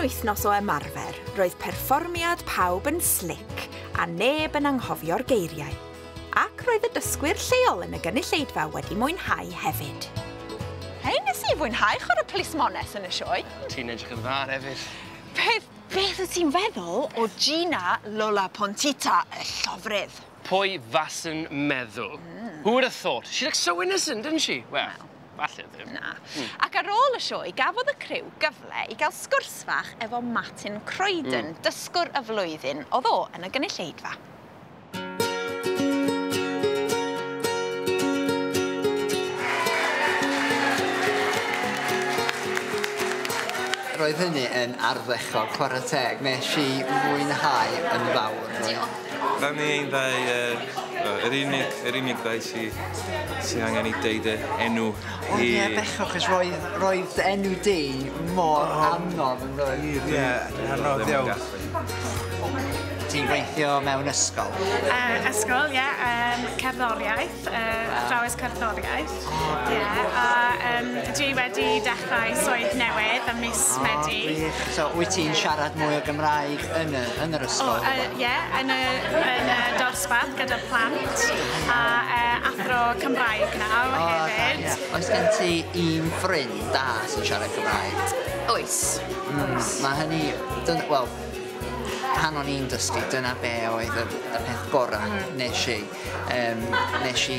wythnos o ymarfer, roedd perfformiad pawb yn slic a neb yn anghofio'r geiriau. Ac roedd y dysgwyr lleol yn y gynulleidfa wedi mwynhau hefyd. Hei, nes i fwynhau chwarae plismones yn y sioe. Ti'n edrych yn dda hefyd. Beth wyt ti'n feddwl o Gina Lola Pontita y llofrydd? Pwy fas'n meddwl? Who would have thought? She looks so innocent, doesn't she? Well, falle ddim. Na. Ac ar ôl y sioe, gafodd y criw gyfle i gael sgwrs fach efo Martin Croydon, dysgwr y flwyddyn, oedd o yn y gynulleidfa. Roedd hynny yn ardderchog, chwarae teg. Nes i fwynhau yn fawr. Diolch. Da ni ein ddau, yr unig ddau sy angen i deud y enw O ie, bechod, chos roedd dy enw di mor anodd yn doedd? Ie, anodd iawn. Ti'n gweithio mewn ysgol? Ysgol, ie, cerddoriaeth, athrawes cerddoriaeth. Ie, a dwi wedi dechrau swydd newydd ym mis Medi. Gwych. So, wyt ti'n siarad mwy o Gymraeg yn yr ysgol? Ie, yn y dosbarth gyda plant a athro Cymraeg nawr hefyd. Ie. Oes gen ti un ffrind da sy'n siarad Cymraeg? Oes. Mae hynny, wel, pan o'n i'n dysgu, dyna be oedd y peth gorau nes i. Nes i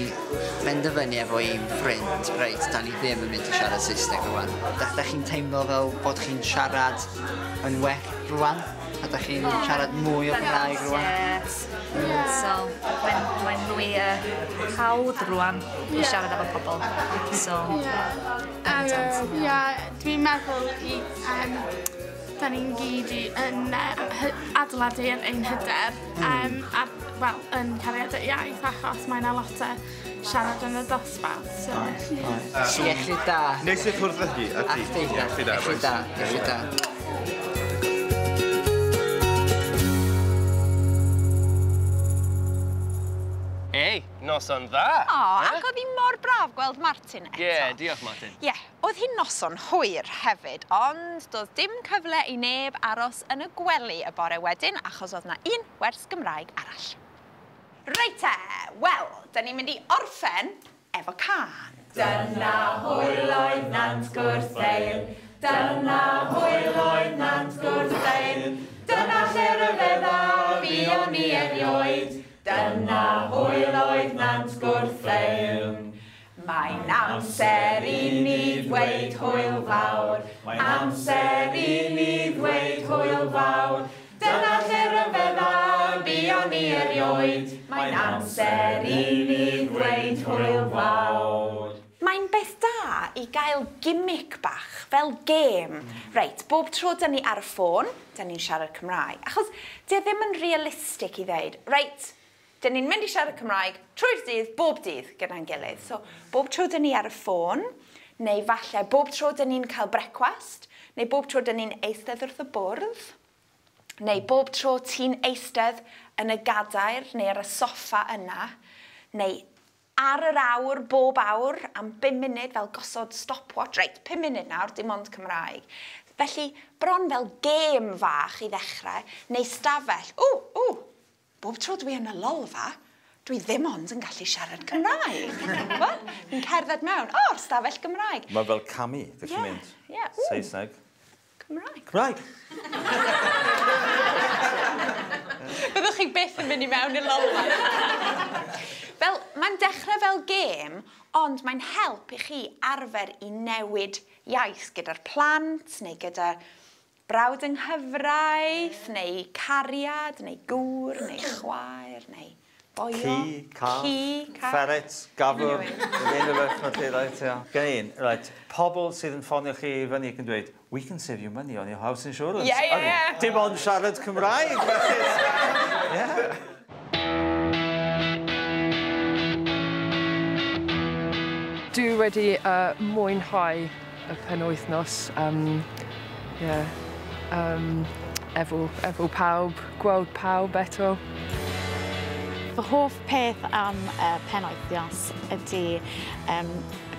benderfynu efo un ffrind, reit, da ni ddim yn mynd i siarad Saesneg rwan. Da chi'n teimlo fel bod chi'n siarad yn well rwan? A da chi'n siarad mwy o Gymraeg rwan? Ie. So, mae'n mwy hawdd rwan i siarad efo pobl. So, Ie, dwi'n meddwl i... Da ni'n gyd yn adeiladu ein hyder wel, yn cariad y iaith, achos mae yna lot o siarad yn y dosbarth. So, Iechyd da. Neis i chwrdd â chi. A chdi. Iechyd da, Iechyd da. Iechyd da. Ei, noson dda. O, ac oedd hi mor braf gweld Martin eto. Ie, diolch Martin. Ie, oedd hi'n noson hwyr hefyd, ond doedd dim cyfle i neb aros yn y gwely y bore wedyn, achos oedd na un wers Gymraeg arall. Reit te, wel, da ni'n mynd i orffen efo cân. Dyna hwyl oedd Nant Gwrtheyrn, dyna hwyl oedd Nant Gwrtheyrn, dyna lle ryfedda fuon ni erioed, dyna hwyl oedd Nant Gwrtheyrn. Mae'n amser i ni ddweud hwyl fawr, amser i ni ddweud hwyl fawr, dyna lle ryfedda buon ni erioed, mae'n amser i ni ddweud hwyl fawr. Mae'n beth da i gael gimmick bach, fel gêm. Reit, bob tro da ni ar y ffôn, da ni'n siarad Cymraeg. Achos di e ddim yn realistig i ddeud, reit, da ni'n mynd i siarad Cymraeg trwy'r dydd, bob dydd gyda'n gilydd. So, bob tro da ni ar y ffôn, neu falle bob tro da ni'n cael brecwast, neu bob tro da ni'n eistedd wrth y bwrdd, neu bob tro ti'n eistedd yn y gadair neu ar y soffa yna, neu ar yr awr, bob awr, am 5 munud fel gosod stopwatch. Reit, 5 munud nawr, dim ond Cymraeg. Felly, bron fel gêm fach i ddechrau, neu stafell. Ww, bob tro dwi yn y lolfa, dwi ddim ond yn gallu siarad Cymraeg. Fi'n cerdded mewn, o'r stafell Gymraeg. Mae fel camu, ddech chi'n mynd. Ie, Saesneg. Cymraeg. Cymraeg! Byddwch chi byth yn mynd i mewn i'r lolfa. Fel, mae'n dechrau fel gêm, ond mae'n help i chi arfer i newid iaith gyda'r plant, neu gyda brawd yng nghyfraith, neu cariad, neu gŵr, neu chwaer, neu boio. Ci, cath, Ci, cath. Ferret, gafr, unrhyw beth mae lle, right, ia. Gen un, right, pobl sydd yn ffonio chi i fyny ac yn dweud, we can save you money on your house insurance. Ie, ie, ie. Dim ond siarad Cymraeg, felly. Ie. Dwi wedi mwynhau y penwythnos, efo pawb, gweld pawb eto. Fy hoff peth am penwythnos ydy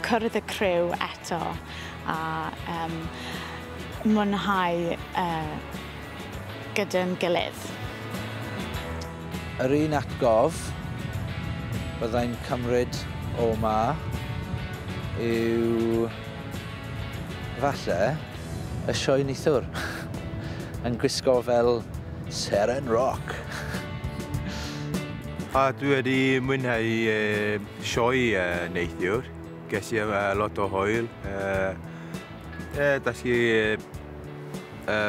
cwrdd y criw eto a mwynhau gyda'n gilydd. Yr un atgof byddai'n cymryd o ma yw falle y sioe neithiwr yn gwisgo fel seren roc. A dwi wedi mwynhau sioe neithiwr. Ges i lot o hwyl. Dysgu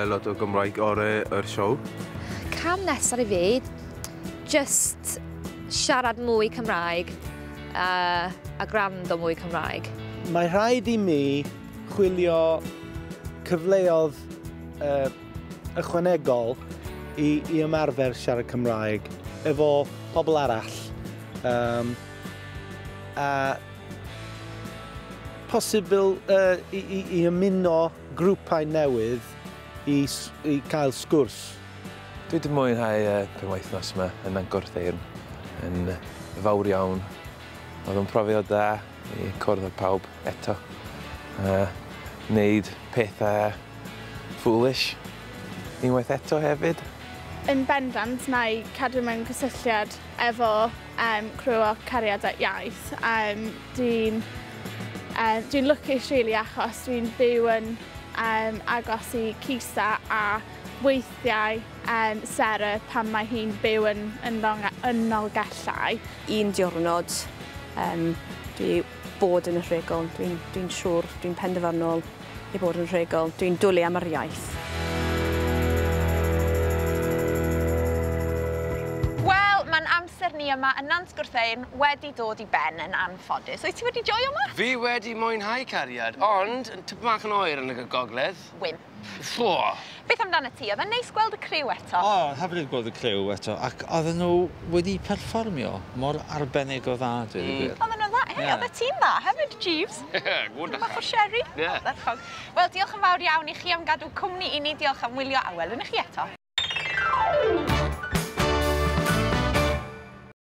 lot o Gymraeg o'r sioe. Cam nesaf i fi, just siarad mwy Cymraeg a gwrando mwy Cymraeg. Mae rhaid i mi chwilio cyfleoedd ychwanegol i ymarfer siarad Cymraeg efo pobl arall. A posibl i ymuno grwpau newydd i cael sgwrs. Dwi wedi mwynhau penwythnos yma yn Nant Gwrtheyrn yn fawr iawn. Oedd o'n profiad dda i cwrdd â pawb eto. Wneud pethau foolish unwaith eto hefyd. Yn bendant, na i cadw mewn cysylltiad efo criw o Cariad at Iaith. Dwi'n lwcus really achos dwi'n byw yn agos i Cisa a weithiau Sarah pan mae hi'n byw yn Nolgellau. Un diwrnod dwi bod yn y rhugl, dwi'n siŵr, dwi'n penderfynol i bod yn rhugl, dwi'n dwlu am yr iaith. Wel, mae'n amser ni yma yn Nant Gwrtheyrn wedi dod i ben yn anffodus. Wyt ti wedi joio yma? Fi wedi mwynhau, cariad, ond yn tipyn bach yn oer yn y gogledd. Wyn. Fo. Beth amdano ti? Oedd e'n neis gweld y criw eto? O, hyfryd gweld y criw eto, ac oedden nhw wedi perfformio mor arbennig o dda, dweud y gwir. Oedden nhw'n dda, hei, oedd y tîm dda hefyd, Jeeves. Gwd. Bach o sherry. Ie. Ardderchog. Wel, diolch yn fawr iawn i chi am gadw cwmni i ni, diolch am wylio, a welwn i chi eto.